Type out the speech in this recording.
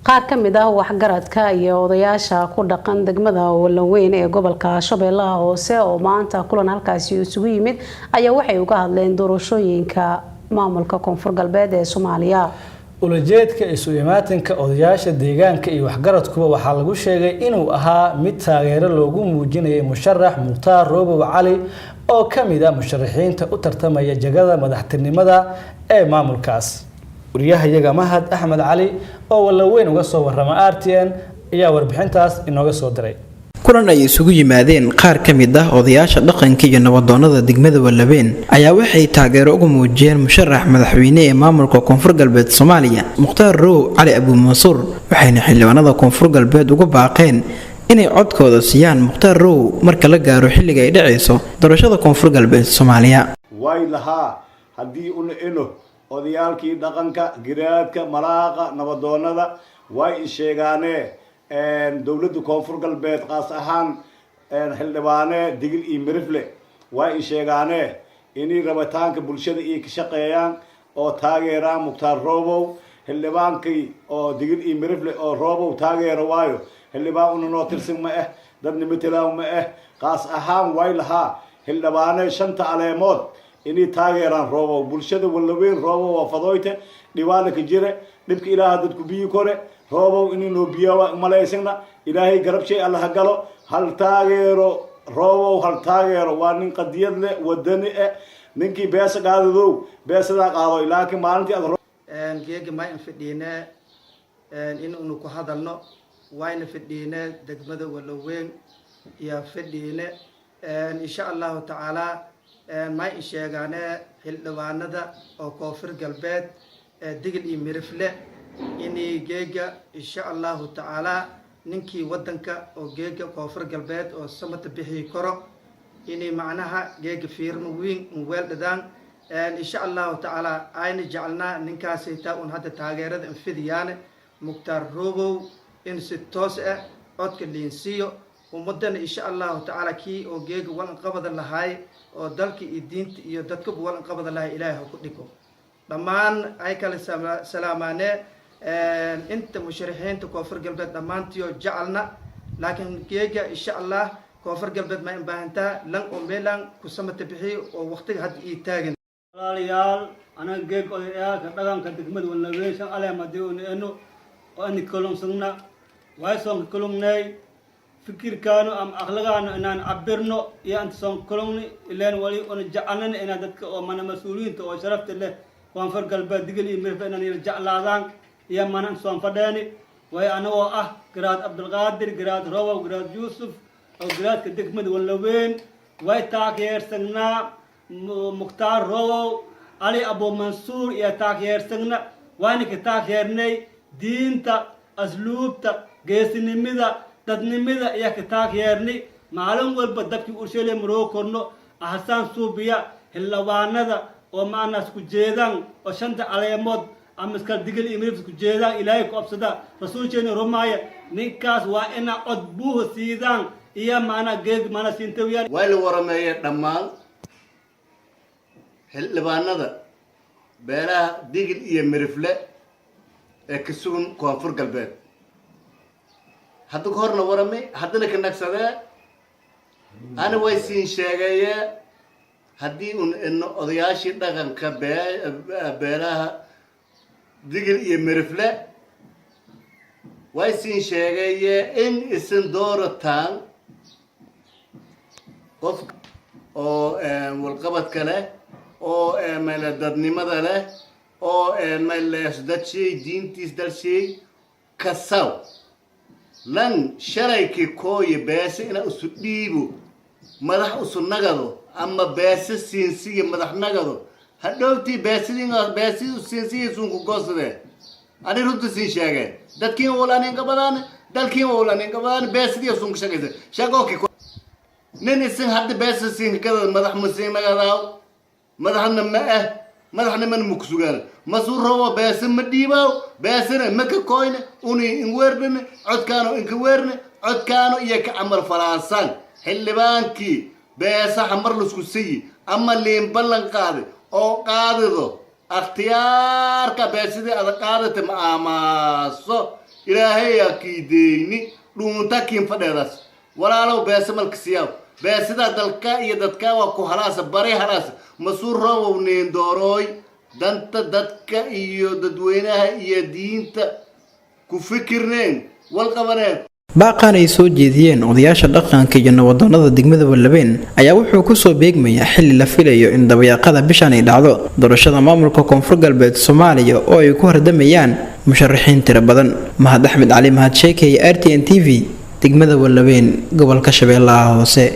Qaar ka mid ah waxgaradka iyo odayaasha ku dhaqan degmada Wallaweyn ee gobolka Shabeellaha Hoose oo maanta kulan halkaasi isugu yimid ayaa waxay uga hadleen doorashooyinka maamulka Koonfur Galbeed ee Soomaaliya. Ulajeedka isu imaatinka odayaasha deegaanka iyo waxgaradkuba waxaa lagu sheegay inuu ahaa mid taageero loogu muujinayay musharax Mukhtaar Roobow Cali oo ka mid ah musharaxiinta u tartamaya jagada madaxtinimada ee maamulkaas. Wariyahayaga Mahad Axmed Cali oo Wallaweyn uga soo warrama RTN ayaa warbixintaas inooga soo diray. Kulan ay isugu yimaadeen qaar ka mid ah odayaasha dhaqanka iyo nabadoonada degmada Wallabeen ayaa waxay taageero uga muujiyeen musharax madaxweyne ee maamulka Koonfur Galbeed Soomaaliya, Mukhtaar Row Cali Abuumansuur, waxayna xildhibaanada Koonfur Galbeed uga baaqeen inay codkooda siiyaan Mukhtaar Row marka la gaaro xilliga ay dhacayso doorashada Koonfur Galbeed Soomaaliya. Way lahaa haddii una eno odayaalkii dhaqanka, giraadka, malaaqa, nabadoonada, way isheegaanee dowladda Koonfur Galbeed, qaas ahaan xildhibaane Digil iyo Mirifle, way isheegaanee inay rabitaanka bulshada iyo ka shaqeeyaan oo taageeraan Mukhtaar Robow. Xildhibaankii oo Digil iyo Mirifle oo Robow taageero waayo xildhibaan una noo tirsan ma ah, dadna matelaaw ma ah. Qaas ahaan way lahaa xildhibaane shanta caleemood inay taageeraan Roobow. Bulshada Wallaweyn Roobow waa fadoyte dhibaana ka jire, dhibka Ilaaha dadku biyi kore. Roobow inay noo biyaa malaysana, Ilaahay garab shay Allaha galo. Hal taageero Roobow, hal taageero. Waa nin qadiyad leh, wadani eh. Ninkii beesa qaadadow, beesadaa qaadoy, laakiin maalintii aad Geega ma in fadhiine in unu ku hadalno wayna fadhiine degmada Walaweyn iyo fadhiine. Insha Allahu tacaala, may in sheegaane xildhibaanada oo Koonfur Galbeed, Digil iyo Mirifle, inay geega insha Allahu tacaala ninkii waddanka oo geega Koonfur Galbeed oo samata bixii karo inay macnaha geega fiirmo weyn un weel dhadaan. Insha Allahu tacaala, ayna jecelnaa ninkaasaytaa un hadda taageerada infidiyaane, Mukhtaar Robow, in si toos ah codka liinsiiyo ummadana. Insha Allahu tacaala, kii oo geega walanqabada lahaay oo dalka iyo diinta iyo dadkaba walanqabada lahay, Ilaahay ha ku dhigo. Dhammaan ay kala salaamaane inta musharaxiinta Koonfur Galbeed dhammaantiyo jecelna, laakiin geega insha Allah Koonfur Galbeed ma in baahantaa lan oo meelan ku samata bixiyo oo waqtiga hadda ii taagan. Walaalayaal, anaga geeg odayaalka dhaqanka degmada Wallaweyn shan aleemadii una eno oo ani kalumsagna way soonka kalumnay fikirkaanu ama aqlagaanu inaan cabirno iyo anta soon kalumni ileen wali una jecelnana inaan dadka oo mana mas-uuliyiinta oo sharafta leh Koonfur Galbeed, Digil iyo Mirfa, inaan yar jeclaadaan iyo mana soon fadheeni. Way anagoo ah Garaad Cabdulqaadir, Garaad Robow, Garaad Yuusuf oo garaadka degmada Wallaweyn, way taageersagnaa Mukhtaar Robow Cali Abuumansuur iyo taageersagna. Wayna ka taageernay diinta, asluubta, geesinimada, dadnimada iyo ka taageernay. Maalin walba dabkii ursheele maroo korno ahsaan suubiya xildhibaanada oo maana isku jeedaan oo shanta caleemood ama iskal Digil iyo Mirif isku jeedaan. Ilaahay ku absada, rasuulkeena rumaaya, ninkaas waa ina cod buuha siidaan iyo maanaa geeg maanaa siintawiyaan. Waa la warameeyey dhammaan xildhibaanada beelaha Digil iyo Mirifle ee ka sugan Koonfur Galbeed. Hadda ka horna waramay, haddana ka nagsadee. Ana way siin sheegaye haddii un ino odayaashii dhaqanka beelaha Digil iyo Mirifle, way siin sheegaye in isin doorataan qof oo walqabadka leh oo male dadnimada leh oo male dadshay diintiis dalshay kasaw. Lan shalayki kooye beese ina isu dhiibo, madax isu nagado ama beese siinsiya madax nagado, hadhowtii beesidin beesi siinsiya sunku goosade. Ani runta siin sheege, dadkiin walanin qabadaan, dalkiin walanin qabadaan, beesidiya sunku shaqaysa shaqooki. Nin isin hadda beesa siin kada madax ma siin nagadaaw, madaxna ma ah, madaxnimana ma kusugaan. Masuu rabo beese ma dhiibaaw, beesena ma ka koyne uni in weerdhine codkaano inka weerne codkaano iyo ka camal falaasaan. Xildhibaankii beesa xamar lasku siyi ama liin ballan qaadi oo qaadido akhtiyaarka beesidii ada qaadata ma aamaaso. Ilaahayaa kiideyni dhuunta kiin fadheedaas. Walaalow, beesa malka siyaaw, beesidaa dalka iyo dadka waa ku halaasa bari halaasa. Masuur Roobow neendoorooy, danta dadka iyo dadweynaha iyo diinta ku fikirneen, wal qabaneen. Baaqan ay soo jeediyeen odayaasha dhaqanka iyo nabadoonada degmada Wallabeen ayaa wuxuu kusoo beegmayaa xilli la filayo in dabayaaqada bishan ay dhacdo doorashada maamulka Koonfur Galbeed Soomaaliya oo ay ku hardamayaan musharaxiin tiro badan. Mahad Axmed Cali, Mahad Sheekey, RTN TV, degmada Wallabeen, gobolka Shabeellaha Hoose.